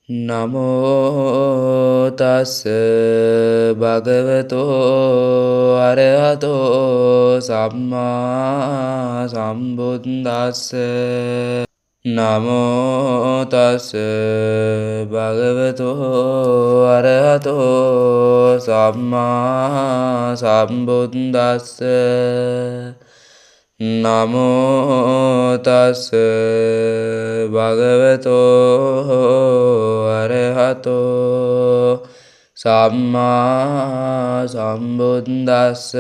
නමෝ තස්ස භගවතෝ අරහතෝ සම්මා සම්බුද්දස්ස. නමෝ තස්ස භගවතෝ අරහතෝ සම්මා සම්බුද්දස්ස. නමෝ තස්ස භගවතෝ අරහතෝ සම්මා සම්බුද්දස්ස.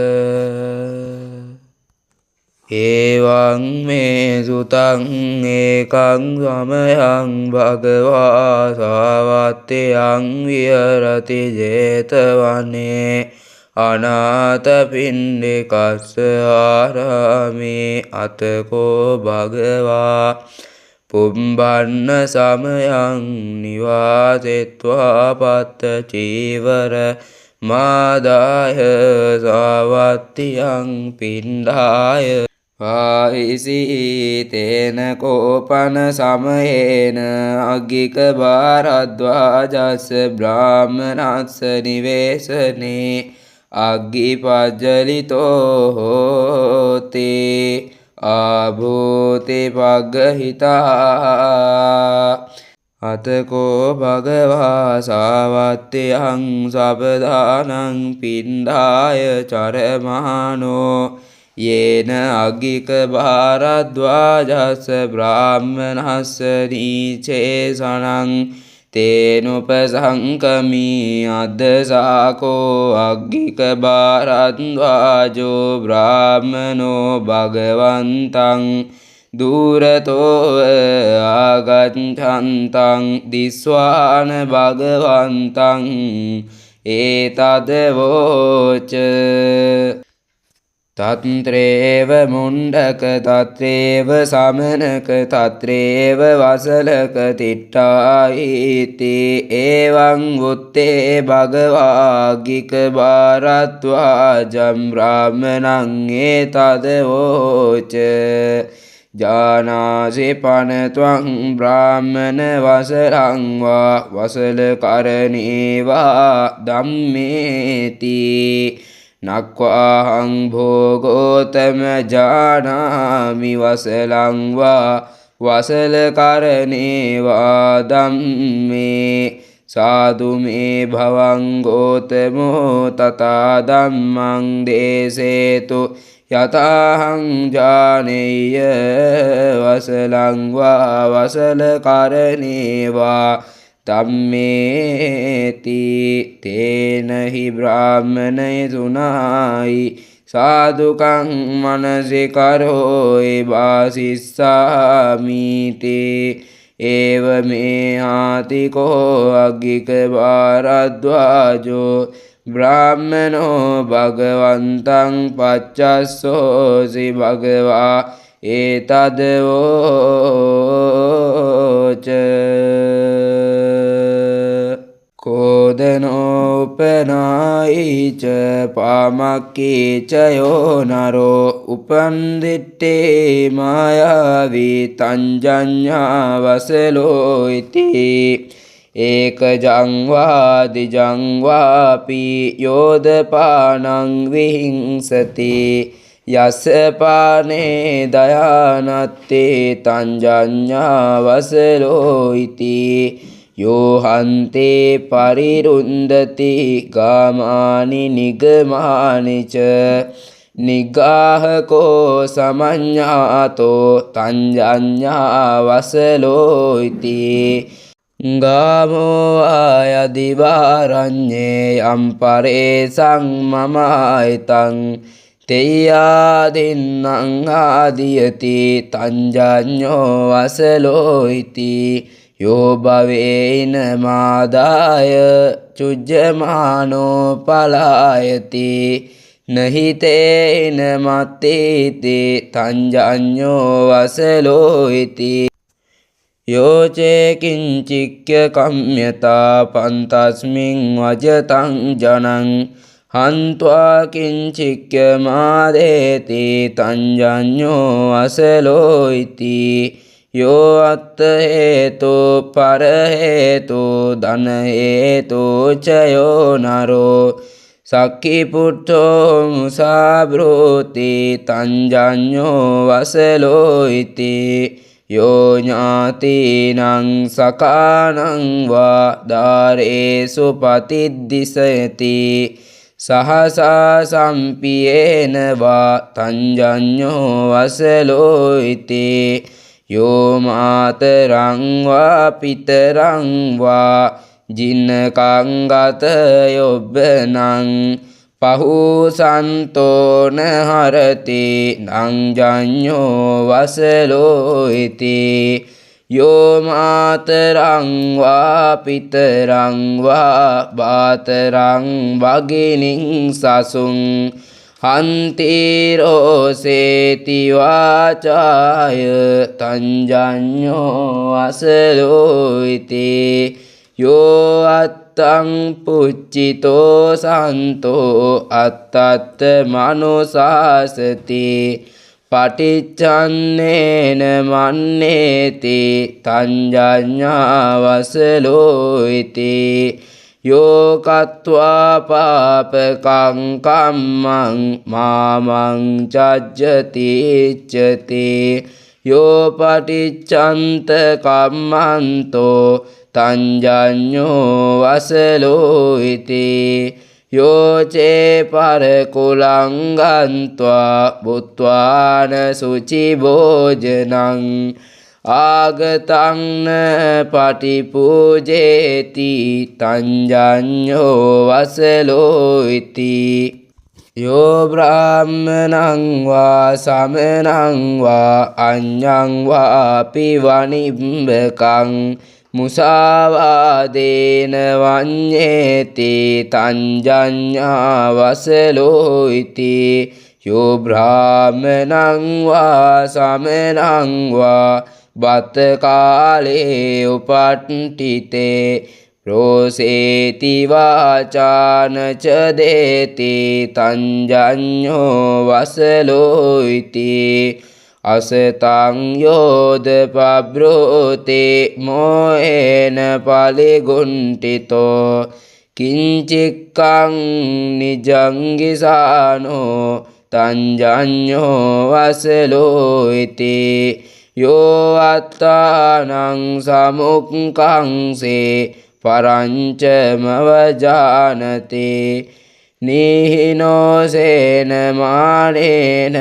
එවං මේ සුතං ඒකං සමයං භගවා සාවත්තියං විහරති ජේතවනේ අනාථපිණ්ඩිකස්ස ආරාමේ. අතකෝ භගවා පුම්බන්න සමයං නිවාසෙත්වා පත්ත චීවර මාදාය සාවත්තියං පිණ්ඩාය පාහිසී. තේන කෝපන සමයේන අග්ගික භාරද්වාජස්ස බ්‍රාහ්මනස්ස නිවේසනේ අග්ගිපජ්ජලිතෝ හෝති ආභූති පග්ගහිතා. අතකෝ භගවා සාවත්තියං සපදානං පිණ්ඩාය චරමානෝ යේන අග්ගික භාරද්වාජස්ස බ්‍රාහ්මනස්ස නීචේසනං තේනුපසංකමී. අද්දසාකෝ අග්ගික භාරද්වාජෝ බ්‍රාහ්මනෝ භගවන්තං දුරතෝ ආගච්ඡන්තං දිස්වාන භගවන්තං ඒතදවෝච. තත්‍රේව මුණ්ඩක තත්‍රේව සමනක තත්‍රේව වසලක තිට්ඨායිති. එවං වුත්තේ භගවාග්ගික භාරද්වාජම් බ්‍රාහ්මණං ඒතදවෝච. ජානාසි පන ත්වං බ්‍රාහ්මණ වසලං වා වසල කරණේවා ධම්මේති. නක්වාහං භෝගෝතම ජානාමි වසලං වා වසල කරණේවා ධම්මේ. සාදු මේ භවං ගෝතමෝ තථා ධම්මං දේසේතු යතාහං ජානෙය්‍ය වසලං වා වසල කරණේවා ධම්මේති. තේන හි බ්‍රාහ්මණය සුනායි සාදුකං මනසිකරෝයි වාසිස්සාමීති. ඒව මේ ආතිකෝ අග්ගික භාරද්වාජෝ බ්‍රාහ්මනෝ භගවන්තං පච්චස්සෝසි භගවා ඒතදවෝච. කෝදනෝපනායිච පාමක්කීච යෝ නරෝ උපන්දිට්ඨේ මායාවී තංජඤ්ඤා වසලෝ ඉති. ඒකජං වා දිජං වාපි යෝදපානං විහිංසති යස්ස පානේ දයානත්තේ තංජඤ්ඤා වසලෝ ඉති. යෝ හන්තේ පරිරුන්දති ගාමානි නිගමානි ච නිග්ගාහකෝ සමඤ්ඤාතෝ තංජඤ්ඤා වසලෝ ඉති. ගාමෝ ආයදිවාරඤ්ඤේ යම් පරේසං මමායතං තෙය්‍යාදින්නං ආදියති තංජඤ්ඤෝ වසලෝ ඉති. යෝ භවේන මාදාය චුජ්ජමානෝ පලායති නහිතේන මත්තේති තංජඤ්ඤෝ වසලෝ ඉති. යෝචේ කිංචික්ඛ කම්ම්‍යතා පන්තස්මින් වජතං ජනං හන්ත්වා කිංචික්ඛ මාදේති තංජඤ්ඤෝ වසලෝ ඉති. යෝ අත්ථ හේතු පර හේතු ධන හේතු චයෝ නරෝ සක්ඛිපුට්ඨෝ මුසාබ්‍රෝති තංජඤ්ඤෝ වසලෝ ඉති. යෝ ඥාතිනං සකානං වා දාරේසු පතිද්දිසයති සහසා සම්පියේන වා තංජඤ්ඤෝ වසලෝ ඉති. යෝ මාතරං වා පිතරං වා ජින්නකං ගත යොබ්බනං පහුසන්තෝ න හරති නං ජඤ්ඤෝ වසලෝ ඉති. යෝ මාතරං වා පිතරං වා බාතරං භගිනින් සසුං හන්ති රෝසේති වාචාය තංජඤ්ඤෝ වසලෝ ඉති. යෝ අත්තං පුච්චිතෝ සන්තෝ අත්තත්ත මනුසාසති පටිච්චන්නේන මන්නේති තංජඤ්ඤා වසලෝ ඉති. යෝ කତ୍වා පාපකං කම්මං මාමං චජ්ජති ඉච්ඡති යෝ පටිච්චන්ත කම්මන්තෝ තංජඤ්ඤෝ වසලෝ ඉති. යෝ චේ පරකුලං ගන්්වා බුත්වාන සුචි භෝජනං ආගතං න පටිපූජේති තංජඤ්ඤෝ වසලෝ ඉති. යෝ බ්‍රාහ්මනං වා සමනං වා අඤ්ඤං වාපි වනිබ්බකං මුසාවාදේන වඤ්ඤේති තංජඤ්ඤා වසලෝ ඉති. යෝ බ්‍රාහ්මනං වා සමනං වා බත් කාලේ උපට්ඨිතේ රෝසේති වාචාන ච දේති තංජඤ්ඤෝ වසලෝ ඉති. අසතං යෝද පබ්‍රෝති මෝහේන පලිගුණ්ඨිතෝ කිංචික්කං නිජංගිසානෝ තංජඤ්ඤෝ වසලෝ ඉති. යෝ අත්තානං සමුක්ඛංසේ පරංච මවජානති නීහිනෝසේන මානේන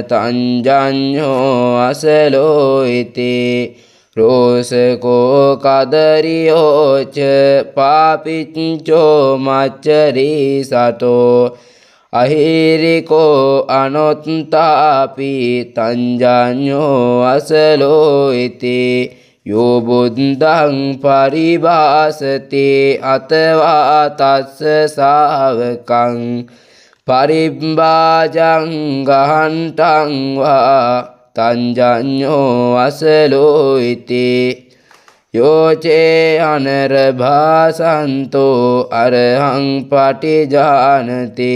තංජඤ්ඤෝ අසලෝ ඉති. රෝසකෝ කදරියෝ ච පාපිච්චෝ මච්චරී සතෝ අහිරිකෝ අනොත්තාපි තංජඤ්ඤෝ අසලෝ ඉති. යෝ බුද්ධං පරිභාසති අතවා තස්ස ශාවකං පරිබ්බාජං ගහන්තං වා තංජඤ්ඤෝ අසලෝ ඉති. යෝ චේ අනරභාසන්තෝ අරහං පටිජානති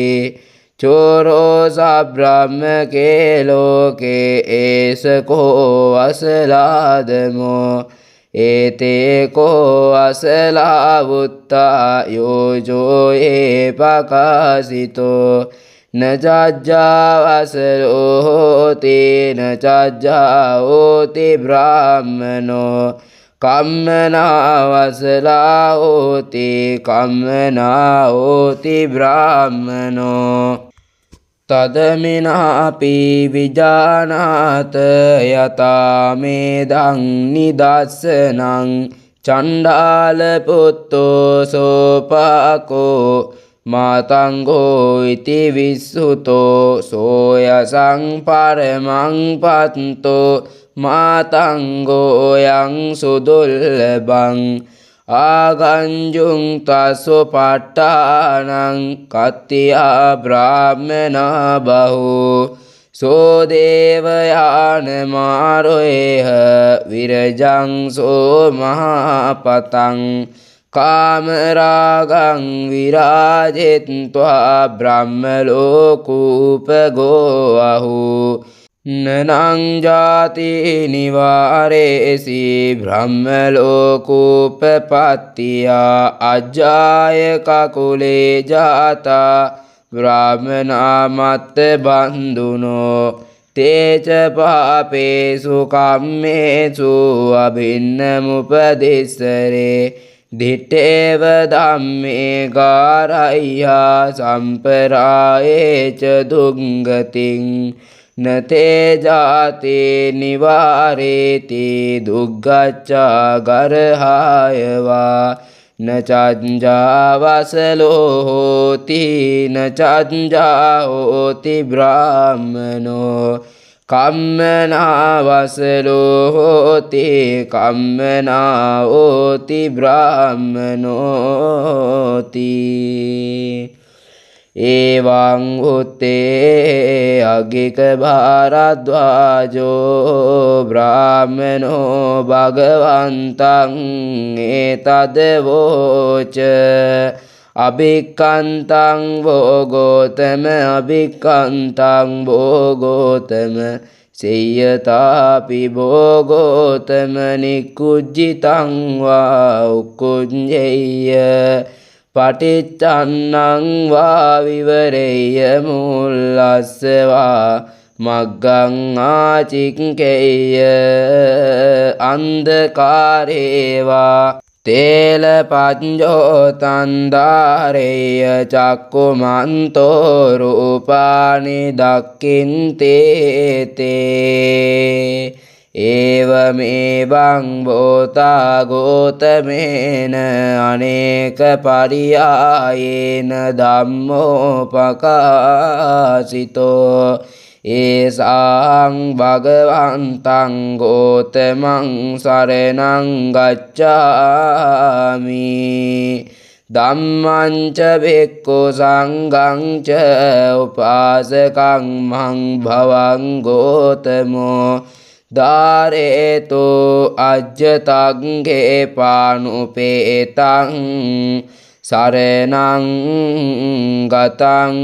චෝරෝ සබ්‍රහ්මකේ ලෝකේ ඒසකෝ අසලාදමෝ ඒතේ කෝ අසලාවුත්තා යෝජෝ ඒ පකාසිතෝ න චජ්ජා වසලෝ හෝති න චජ්ජා හෝති බ්‍රාහ්මනෝ කම්මනා වසලා හෝති කම්මනා හෝති බ්‍රාහ්මනෝ. තදමිනාපි විජානාත යතා මේදං නිදස්සනං චණ්ඩාල පුත්තෝ සෝපාකෝ මාතංගෝ ඉති විස්සුතෝ සෝයසං පරමං පත්තෝ මාතංගෝ යං සුදුල්ලභං ආගංජුං තස්සු පට්ඨානං කත්තියා බ්‍රාහ්මනා බහු සෝ දේවයාන මාරොයහ විරජං සෝ මහපතං කාමරාගං විරාජෙත්වා බ්‍රහ්ම ලෝකූපගෝ අහු. නනං ජාති නිවාරේසි බ්‍රහ්ම ලෝකෝපපත්තියා අජ්ජාය කකුලේ ජාතා බ්‍රාහ්මනා මත්ත බන්දුනෝ තේච පාපේසු කම්මේසු අභින්නමුපදිස්සරේ දිට්ඨේව ධම්මේ ගාරයියා සම්පරායේච දුංගතින් නතේ ජාති නිවාරේති දුග්ගච්ඡා ගරහායවා න චංජාවසලෝ හෝති න චංජා හෝති බ්‍රාහ්මනෝ කම්මනාවසලෝ හෝති කම්මනා හෝති බ්‍රාහ්මනෝති. එවං උත්තේ අග්ගික භාරද්වාජෝ බ්‍රාහ්මනෝ භගවන්තං ඒතදවෝච අභික්ඛන්තං වෝ ගෝතම අභික්ඛන්තං වෝ ගෝතම සේයතාපි භෝ ගෝතම නික්කුජ්ජිතං වා උක්කුජ්ජෙය්‍ය පටිච්චන්නං වා විවරෙය්‍ය මුල්ලස්සවා මග්ගං ආචික්කෙය්‍ය අන්ධකාරේවා තේල පඤ්ජෝ තන්දාරේය චක්කුමන්තෝ රූපානි දක්ඛින්තේ තේ. ඒවමේවං භූතා ගෝතමේන අනේක පරියායේන ධම්මෝ පකාසිතෝ ඒසාං භගවන්තං ගෝතමං සරණං ගච්ඡාමි. ධම්මං ච භික්ඛු සංඝං ච උපාසකං මං භවං ගෝතමෝ ධාරේතු අජ්ජතංගේ පානුපේතං සරණං ගතං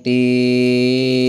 තී.